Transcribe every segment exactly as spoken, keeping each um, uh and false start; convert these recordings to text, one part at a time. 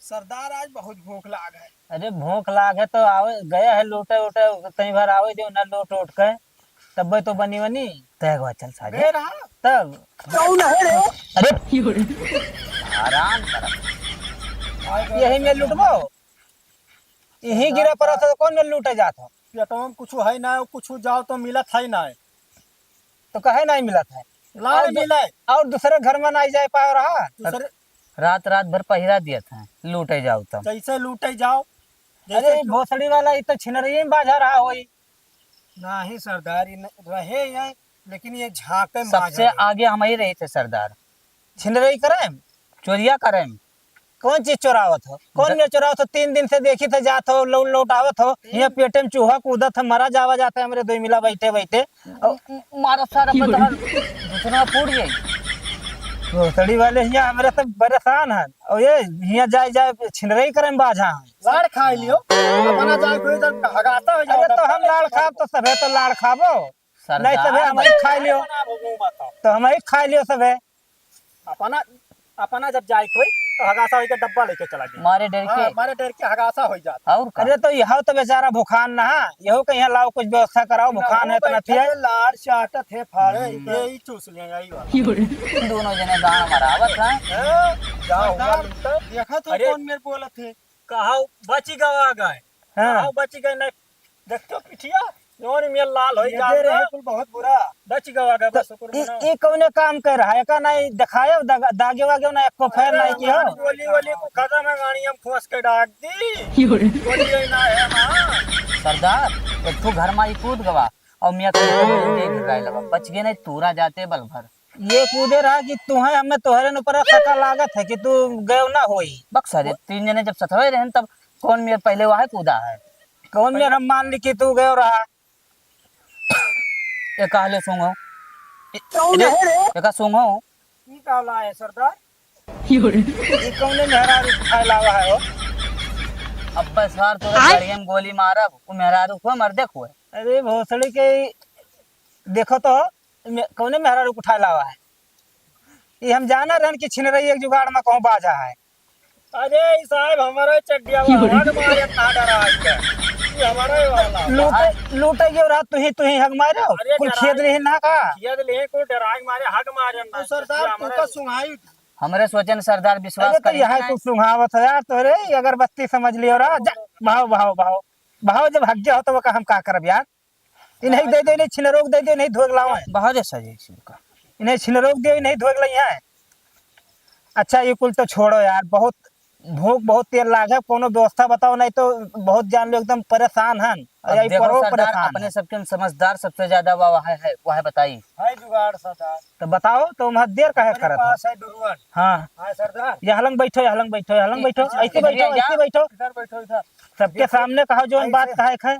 सरदार, आज बहुत भूख लाग है। अरे, भूख लाग है तो आवे, गया है लूटे उटे, तनी भर आवे दो ना लूट उट के, तब्बे तो बनी बनी। तय एक बार चल साजे। बे रहा। तब। कौन है रे? अरे, आराम कर। यही में लूटबो, यही गिरा पड़ा था, कौन में लूटे जात हो? पेटवा में कुछ है ना, कुछ जाओ तो मिलत है ना। तो कहे नहीं मिलत है? लाड़ और दू-, मिले। और दूसरे घर में नहीं जाए पाए रहा। दूसरे रात, रात भर पहिरा दिया था, लूटे जाओ तो। जैसे लूटे जाओ, जैसे अरे, ई भोसड़ी वाला, ई तो छिनरिये में बाझा रहा होई। नहीं सरदार, ई न-, रहे ये, लेकिन ये झांके में बाझा सबसे रहे। आगे हम ही रहे थे सरदार। छिनरई करेम, चोरिया करेम। कौन चीज चोरावत हो? कौन द- में चोरावत हो? तीन दिन से देखी थे, जात हो, लौट लौट आवत हो। तीन यहाँ पेटे में चूहा कूदत है, मरा जावा जाता है हमरे दो मिला बैठे बैठे। म-, म-, मारो सारा की बता, बोले? दूसरा फूट गई। भोसड़ी वाले यहाँ हमरे सब परेशान हैं। और ये यहाँ जाए जाए छिनरई करेम बाझा है। लाड़ खाई लियो, अपना जाए कोई तो हगाता हो जाओ। अरे तो हम लाड़ खाब तो सभे तो लाड़ खाबो। सरदार नहीं सभे हम ही खाई लियो। तो हम ही खाई लियो सभे। अपना, अपना जब जाए कोई तो हगासा होई के डब्बा लेके चला गया। मारे डर हाँ, के। मारे डर के हगासा हो जाता। और का? अरे तो यह तो बेचारा भुखान ना है, यहो कहीं लाओ कुछ व्यवस्था कराओ, भुखान है तो बैठा नथिया। है, लाड़ चाटत है, फाड़े, हम्म। ये ही चूस ले, यही वाला। दोनों जने गांड मरावत हैं। हैं? क्या हुआ सरदार, तुमका? देखा तो अरे, कौन मेरे बोलत है? कहा बची गवा गए। हाँ। कहा बची गए, नहीं देखते हो पिठिया, योन में लाल हो ये जा दे रहे रहा। कुल बहुत बुरा। बच गवा गवा, तो बस ओकर ई, बनाओ। ई कौने काम कर रहा है? का नहीं दिखाए, दाग-, दागे वागे ना, एको फैर अरे, नहीं किया। हमारी गोली वोली को खत्म है, गाड़ी हम खोस के डाक दी। यो रे। गोली ही ना है, हाँ। सरदार, एक ठो घर में ही कूद गवा और मियाँ का मुंह देख रहा है लगा, बच गए नहीं, तूरा जाते बल भर। ये कूदे रहा कि तुम्हें हमें तोहरे न ऊपर शक लागत है कि तू गयो ना होई। बक सारे, तीन जने जब सथवे रहन तब कौन मेर पहले वह कूदा है? कौन मेर हम मान ली कि तू गयो रहा? ये कहले सूंघो। कौन अरे, है रे? एका सूंघो। ई का ला है सरदार? ये कौने मेहरारू उठाए लावा है हो? अब्बे सार तोरे आय? गाड़िया में गोली मारब, वो मेहरारू को मर देखो है। अरे भोसड़ी के, देखो तो, मे-, कौने मेहरारू उठाए लावा है? ई हम जाना रहन कि छिनरई एक जुगाड़ में कहूँ बाझा है। अरे ई साहब, हमारा चड्डिया वाला हग मारे ना डरा के। ई हमारा ही वाला। लूटे, लूटे गयो रहा, तुही, तुही हग मारे हो? अरे कुल डरा खेद लेही ना का? खेद लेही, कुल डरा के मारे, हग मारे ना। सरदार, तू का सुहाई? हमरे सोचन सरदार विश्वास अरे तो करी। यह तू सुहावत हो यार, तोरे ई अगरबत्ती समझ लियो रहा। जा, भाव, भाव, भाव। भाव जब हग गया हो तो वो का हम का करब यार? इन्हें दे दे, इन्हें छिनरोक दे दे, इन्हें धोग लावे। बहुत अच्छा जी, इनका। इन्हें छिनरोक दे, इन्हें धोग लई है। अच्छा, ये कुल तो छोड़ो यार, बहुत भूख, बहुत तेल लाग है, कोनो व्यवस्था बताओ, नहीं तो बहुत जान लो एकदम परेशान हन। अब या देखो परो सरदार, परेशान अपने है। सबके समझदार सबसे ज्यादा वा-, वह है, वह बताई। है जुगाड़ सरदार। तो बताओ, तो हम देर काहे अपने करत पास है? है डुरुअन। हाँ। हाँ सरदार। या हलंग बैठो, या हलंग बैठो, या हलंग ई-, बैठो, ई-, ऐसे इधर बैठो, या, ऐसे बैठो। इधर बैठो, इधर। सबके देखो, सामने कहा जो ऐसे। बात कहे है।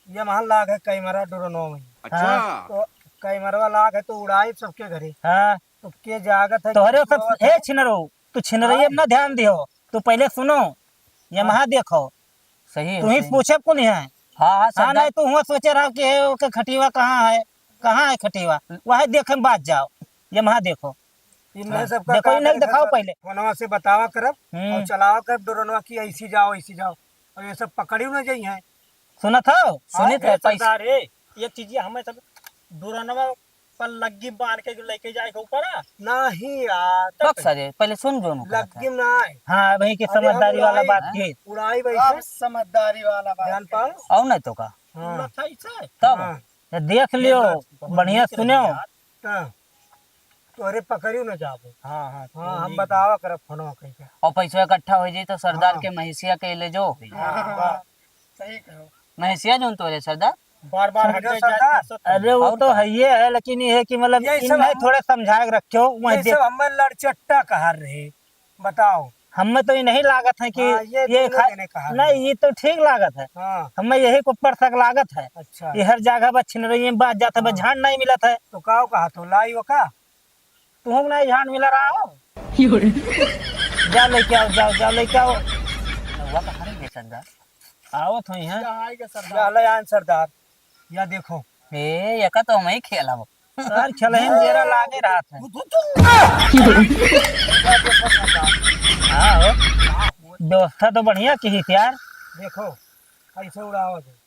ये महल लाग है कैमरा ड्रोनों में। अच्छा। हाँ। तो कैमरवा लाग है तो उड़ाई सबके घरे। हाँ। तो के जागत है, तोहरे के सब, सोवत हे है। छिनरो, तू छिनरई हाँ। में ना ध्यान दियो, तू पहले सुनो, ये हाँ। वहाँ देखो। सही है, तू ही सही। पूछे कौन है? हाँ, हाँ, हाँ, सरदार। नहीं, तू हुआ सोचे रहो कि हे, ओके खटीवा कहाँ है, कहाँ है खटीवा, वह देखे में बात जाओ, ये वहाँ देखो। इन्हें हाँ, सबका देखो, का इन्हें करे दिखाओ सब पहले। फोनवा से बतावा करब हम्म। और चलावा करब ड्रोनवा की ऐसी जाओ, ऐसी जाओ। और ये सब पकड़ियो ना जाई हैं। सुनत हो? सुनित अरे है, पैसा। सरदार, ए, एक चीज ये हमें सब ड्रोनवा पर लग्गी बांध के लेके जाए के ऊपर आ। नहीं यार। बक सारे, पहले सुन जो नु कहत है। लग्गी ना है। हाँ, वही की अरे हम समझदारी वाला उड़ाई, बात की। उड़ाई वैसे। अब समझदारी वाला बात जान की। पाओ? और नहीं तो का? हाँ। उड़त है इसे। तब? हाँ। ये देख लियो, ये बात बहुत बढ़िया नीक सुनो। रही यार। हाँ। तोहरे पकड़ियो न जाबो। हाँ, हाँ, हाँ, हम बतावा करब फोनवा कइके। और पैसा इकट्ठा हो जाई तो सरदार हाँ। के महेशिया के ले जो। हाँ, हाँ, सही कहो। महेशिया जोन तोरे सरदार? बार-बार समझो हट जाए सरदार। तो सब अरे वो और तो का? है ही है, लेकिन ये है कि मतलब यही सब इन्हें हम, थोड़ा समझा के रखो, वहीं यही देख। सब हमें लड़चट्टा कहा रहे, बताओ। हमें तो ये नहीं लागत है कि हाँ, ये ये दोनों खा-, जने कहा नहीं, रहे। ये तो ठीक लागत है। हाँ। हमें यही को ऊपर तक लागत है। अच्छा। ये हर जगह बस छिन रही है, बात जाता बस हाँ। झाड़ नहीं मिलत है। तो का कहा तो लाई वो का? तुहूँ नहीं झाड़ मिला रहा हो? यो रे। जा लेके आओ, जाओ, जाओ लेके आओ। नौवा कहाँ रह गए सरदार? आवत होई हैं। या आए गए सरदार। या ले आन सरदार। या देखो। ए, एका तो हम ही खेलब। सर, खेलहिन जेरा लागे रहत है। यो रे। या देखो सरदार। हाँ हो। व्यवस्था तो बढ़िया किहिस यार। देखो, कैसे उड़ावत है।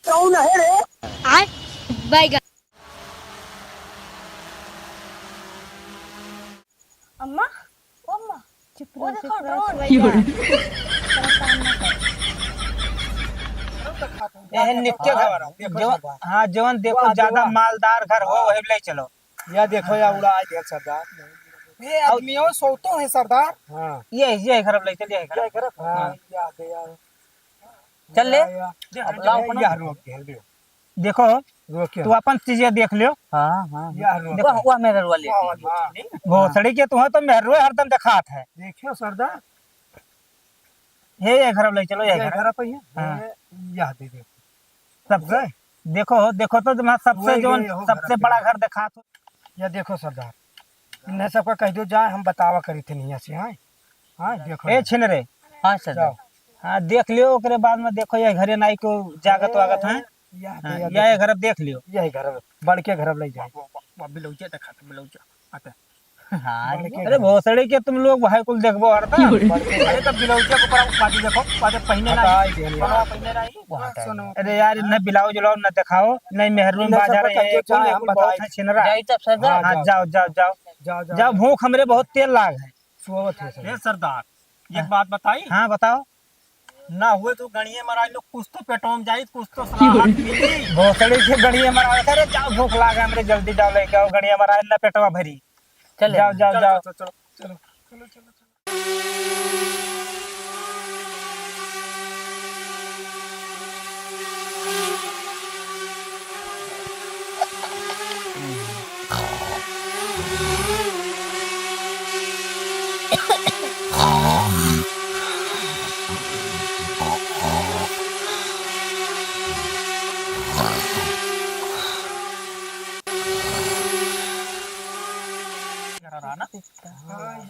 कौन है रे? आय, बैगन। अम्मा, ओ अम्मा, चुप वो रहो, देखो, चुप रहो, ड्रोन। चुप रहो। परेशान ना करो। एहन नित्य हाँ, घर, देखो जो, सरदार। हाँ, जवन देखो, वाह, ज्यादा वाह। मालदार घर हो, हाँ। वही ले चलो। या देखो, या उड़ा दिया सरदार। ये आदमियों सोतो है सरदार। हाँ। ये, ये घर अब ले चल, ये घर। ये घर, हाँ, हाँ। या, या। चल ले। या, या। अब लाओ अपना। या रोक के, हल दियो। देखो, रोक के। तू अपन चीजें देख लियो। हाँ, हाँ। या रोक देखो, के। वह मेरा रुआ ले। हाँ, हाँ। भोसड़ी के तुम्हें तो मेहरुए हरदम देखात है। देखियो सरदार। हे, ये घर अब ले चलो, ये ये घर। घर पे ही है। हाँ। ये, या दे दे। सबसे, गए? देखो, देखो तो तुम्हारा सबसे वही जौन गए हो घर सबसे पे। बड़ा घर देखात हो। या देखो सरदार, इन्हें सबका कह दो जाए, हम बतावा करी थे नहीं ऐसे, हाँ? हाँ, देखो ए ना। छिन रे। हाँ सरदार। जाओ। हाँ, देख लियो, ओकरे बाद में देखो, ये घरे नाई को जागत ए, वागत है। या हाँ, दे, या या देखो। ये घर अब देख लियो। यही घर अब, बड़के घर अब ले जाए। वा, वा, वा, बिलौजा देखा था, बिलौजा। आता। हाँ, बड़के अरे घर। भोसड़ी के तुम लोग भाई कुल देखबो हरदम। बड़के घर। अरे तब बिलौजा को पर पाती देखो, पाते पहिने ना हटाई आई। दिया। पहनवा पहिने ना आई। वो हटाई सुनो। दिया। अरे यार, न ब्लाउज उलाउज न दिखाओ, न मेहरून इन्हें बाजार सबका है, कहियो कुल जाए, ये हम कुल बहुत बताए। है छिनरा। जाई तब सरदार। हाँ, हाँ, जाओ, जाओ, जाओ, जाओ। जाओ, जाओ, जाओ, भूख हमरे बहुत तेज लाग है। सोवत है सब। ए सरदार, एक हाँ। बात बताई? हाँ, बताओ। ना हुए तो गणिये मराई लो, कुछ तो पेटवा में जाई, कुछ तो सलाह मिली। भोसड़ी के गणिये मराई, अरे जाओ, भूख लाग है हमरे, जल्दी जाओ लेके आओ, गणिये मराई ना पेटवा भरी। चले। जाओ, जाओ, चलो, जाओ। चलो, चलो, चलो, चलो, चलो, चलो।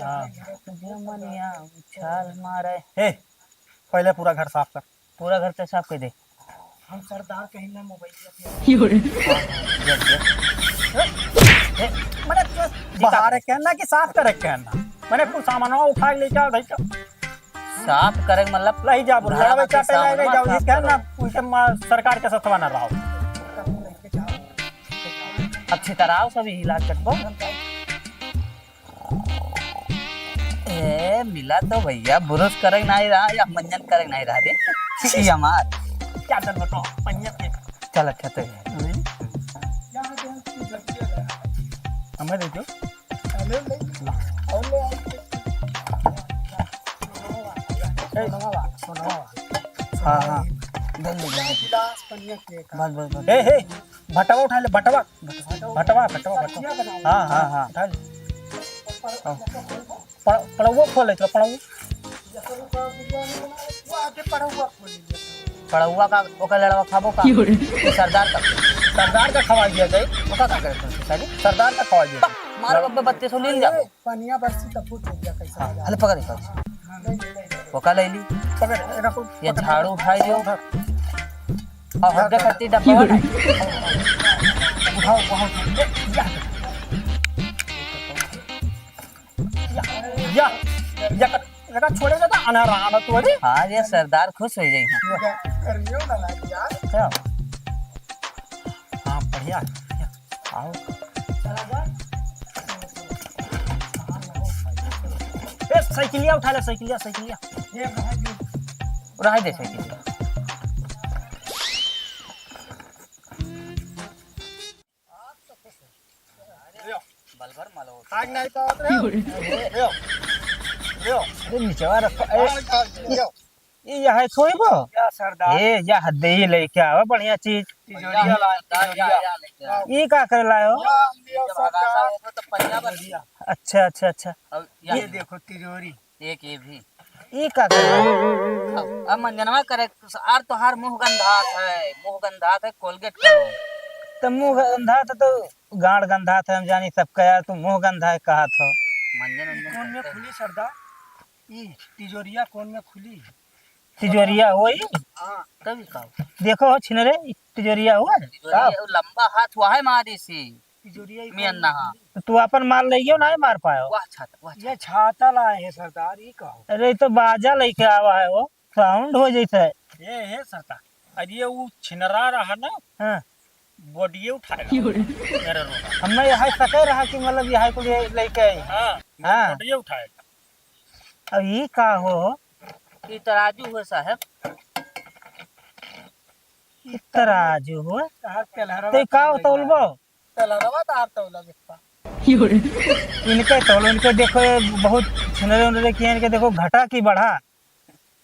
हाँ। जमनिया उछाल मारे। ए, पहले पूरा घर साफ कर। पूरा घर तो साफ कर दे। हम सरदार कहीं ना मोबाइल पे। यो रे। ए, मने तो बाहर के ना कि साफ करे के ना। मने कुल सामानवा उठा के लेके आओ, भाई, का? साफ करे के मतलब लही जाबो, घर लड़ावे में चाटे सामानवा लही जाओ, साफ ये क्या करो। ना, उनके मा-, सरकार के सथवा ना रहो। अब छितराओ सब इलाज करबो। ए, मिला तो भैया, बुरुस करे नाई रहा या मंजन करे नाई रहा रे। छी हमार। क्या डर बताओ, पंजन के। चल, अच्छा तो है। हमें दे दो। हमें दे दो। ला। और ले आओ। ए, सोनवा। हाँ, हाँ। धर ले, धर ले। गिलास, पनिया के का। बस, बस, बस। ए, हे, भटवा उठा ले, भटवा। भटवा, भटवा, भटवा। हाँ, हाँ, हाँ। उठा ले। हाँ। पड़-, पड़ौआ खोल लेत रहो, पड़ौआ। पड़ौआ का, ओकर लड़वा खाबो का? यो रे। सरदार का, सरदार का खवाई दिया जाए। ओका का करे, साली? सरदार का खवाई दिया जाए। मार बब्बे बत्तीस सौ ले जा। पनिया बरसी तब फूट हो गया, कैसा हाँ, लगा? अरे पकड़, पकड़। ओका ले ली। पकड़, रखो, ये पकड़। झाड़ू उठाई दियो। उठा। और हड्डे खत्ती डब्बा वाला। उठाओ, उठाओ। या, या, या, एका छोड़े जाता अनार आना तो अरे। हाँ, ये सरदार खुश हो जाई हैं। करियो ना लाग यार। क्या? हाँ, बढ़िया है। आओ। ए, साइकिलिया उठा ले, साइकिलिया, साइकिलिया। रहा दे साइकिलिया। बलबर मलो। खाए नहीं तो ले, ले, ले। अरे निचवा रखो। ए, ले, ले। ई यह है सोइबो? या सरदार। ए, यह दे ही लेके आवा बढ़िया चीज। तिजोरिया लाए, तिजोरिया। ई का करे लाए हो? या, या सरदार। अच्छा, अच्छा, अच्छा। अब ये देखो तिजोरी। एक ये भी। ई का करे? अब, अब मंजनवा करे, आर तोहार मुंह गंधात है, मुंह गंधात है, कोलगेट करो। तो मुंह गंधात है तो गाड़ गंधात है, हम जानी सबका यार, तू मुंह गंधा है कहत हो। मंजन ई वंजन कौन में करते हैं। खुली सरदार? ई तिजोरिया कौन में खुली? तिजोरिया होई? हाँ। तभी का? देखो हो छिनरे, ई तिजोरिया हुआ है? तिजोरिया का? वो लंबा हाथ हुआ है मारी से। तिजोरिया ही मियन कौन नहा। तो तू अपन माल लइयो ना मार पायो। वाह छाता, वाह ये छाता। छाता लाए है सरदार, ई का हो? अरे, ई तो बाजा लइके आवा है वो, साउंड हो जैसे। ये है सरदार, अरे ये वो छिनरा रहा ना, हाँ। बॉडीए उठाएगा। मेरे रोगा। हमें यह सके रहा कि मतलब यह कुल ये लेके आई। हाँ, हाँ। बॉडीए उठाएगा। अब ये का हो? ये तराजू हो साहब। ये तराजू हो? तहार तेलहरवा ते का तौल तौलबो? तेलहरवा तहार तौला देखता। इनके तौलो, इनके देखो, ये बहुत छिनरे उनरे किए, इनके देखो घटा की बढ़ा।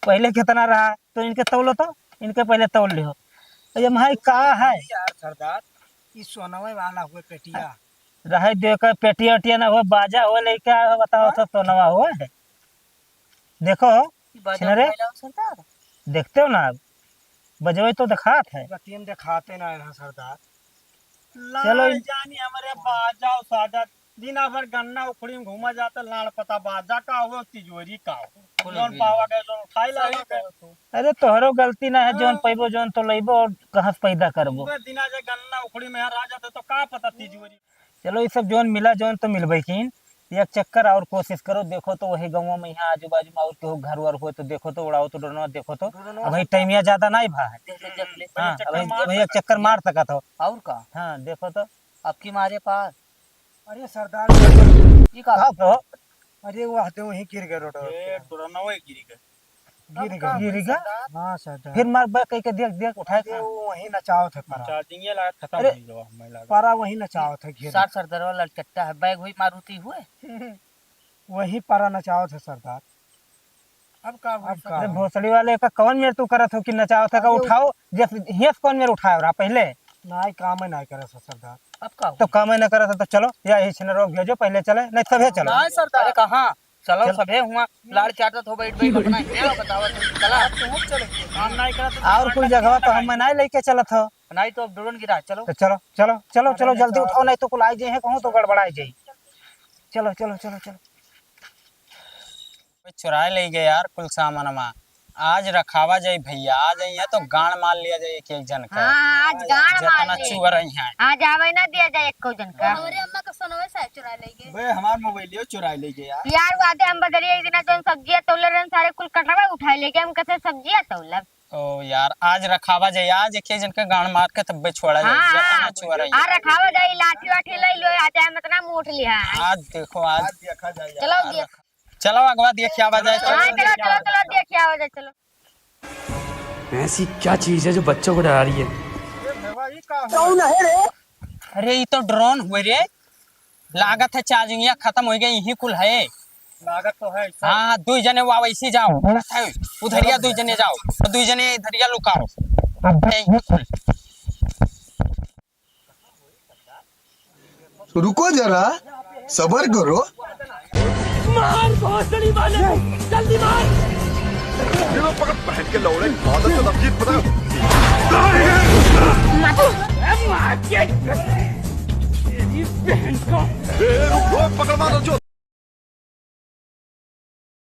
पहले कितना रहा, तो इनके तौलो तो, इनके पहले तौल लिहो। ये भाई का है? यार सरदार, ई सोनवे वाला हुए पेटिया। रहे दे के पेटिया ओटिया ना हो, बाजा हो लेके आए हो, बताओ तो सोनवा हो है। देखो, ई बाजा छिनरे। उठाइला हो सरदार। देखते हो ना आप, बजवे तो दिखात है। गतियन दिखाते ना रहा सरदार। चलो लाड़ इन- जानी हमरे बाजा और साजा, दिना भर गन्ना उखड़ी में घूमा जाता, लाड़ पता बाजा का हो, तिजोरी का हो। बोलो जौन भी। पावा गए, जौन उठाई लावा गए। अरे तोहरो गलती ना है, जौन हाँ। पैबो, जौन तो लइबो और कहाँ से पैदा करबो। पूरे दिना जे गन्ना उखड़ी में हर आ जाते तो का पता तिजोरी। चलो, ये सब जौन मिला, जौन तो मिलबे कीन। एक चक्कर और कोशिश करो, देखो तो वही गाँव में, यहाँ आजू बाजू में और केहू घर वर होए तो देखो तो, उड़ाओ तो ड्रोनवा, देखो तो। ड्रोनवा अबही से टाइमिया ज्यादा नहीं भा है। देख ले, देख ले। हाँ, भैया, चक्कर अबही, मार भैया, सकत चक्कर है। मार सकत हो। और का? हाँ, देखो तो। आपकी मारे पास। अरे सरदार, ये का? का हो? अरे, वो हते वहीं गिर गए रोड ए, पे। ड्रोनवा गिर गए। गिर गया। गिर गया? हाँ, सरदार। फिर मार बैग कहीं के देख, देख, उठाए अरे, खा। वो वहीं नचावत है परा। चार्जिंग ये लागत खत्म अरे, हो गया, हमें लागत। परा वहीं नचावत है, गिर। सार सरदार वाला लटकता है, बैग हुई मारुति हुए। वहीं परा नचावत है, सरदार। अब का हुई, अब का सरदार? अरे, हुई? भोसड़ी वाले का कौन मेर तू करत हो कि नचावत है का? अरे, उठाओ, जैसे हियस कौन मेर उठाए रहा पहले? नाई, काम है, नाई करत है, सरदार। अब का तो हुई? काम है ना करत है, तो चलो, या यही छिनरो भेजो, पहले चले, नहीं तबे चलो। नाई, सरदार। अरे, कहाँ? चलो, चल। सभे हुआ लाड़ चाटत हो, बैठ, बैठ, अपना हियाँ बतावत हो, चला। आप तो हम चले। काम नाई करत हो, और कुल जगह तो हम नाई लेके चलत हो। नाई तो अब ड्रोन गिरा, चलो। तो चलो, चलो, चलो, अरे चलो, जल्दी उठाओ, नहीं तो कुल आई जाए हैं, कहूँ तो गड़बड़ाई जाए। चलो, चलो, चलो, चलो। चुराए ले गए यार कुल सामानमा। आज रखावा जाई भैया, आज यहाँ तो गांड मार लिया जाए एक एक जन का। हाँ, आज गांड मार जितना ले। चुअर आई हैं। आज आवे ना दिया जाए एको जन का। हमरे अम्मा का सोनवे साहब चुरा ले गए। बे, हमार मोबाइलियो चुरा ले गए यार। यार, वादे हम बदरिया एक दिना जौन सब्जिया तौले रहन, सारे कुल कटवा उठाए ले गए, हम कैसे सब्जिया तौलब? ओ यार, आज रखावा जाए, आज एक एक जन का गांड मार के तब्बे छोड़ा जाए, हाँ, जितना हाँ। चुअर आई आ हैं। रखावा जाए, लाठी वाठी ले लो, आ चाहे मतना मूठ लिहा। आज देखो, आज आज देखा जाए यार। चलो, आज दिया। रखा- चलो, अगवा देखिया आवा जाए, हाँ, चलो, चलो, देखिया चलो, आवा जाए। चलो, देखिया आवा जाए, चलो। ऐसी क्या चीज है जो बच्चों को डरा रही है? कौन है रे? अरे, ई तो ड्रोन हुए रे। लागत है चार्जिंगिया खत्म हो गई, यही कुल है। लागत तो है, सर। हाँ, दुई जने वा वैसे जाओ। उड़त है, उधरिया दुई जने जाओ, और दुई जने इधरिया लुकाओ। अब यही कुल। रुको जरा, सबर करो। मार भोसड़ी वाले, जल्दी मार। ये लो पकड़, बहन के लौड़े, आदत से तब जीत पता। मार, मार के, तेरी बहन को। ए, रुको, पकड़ मारो जो।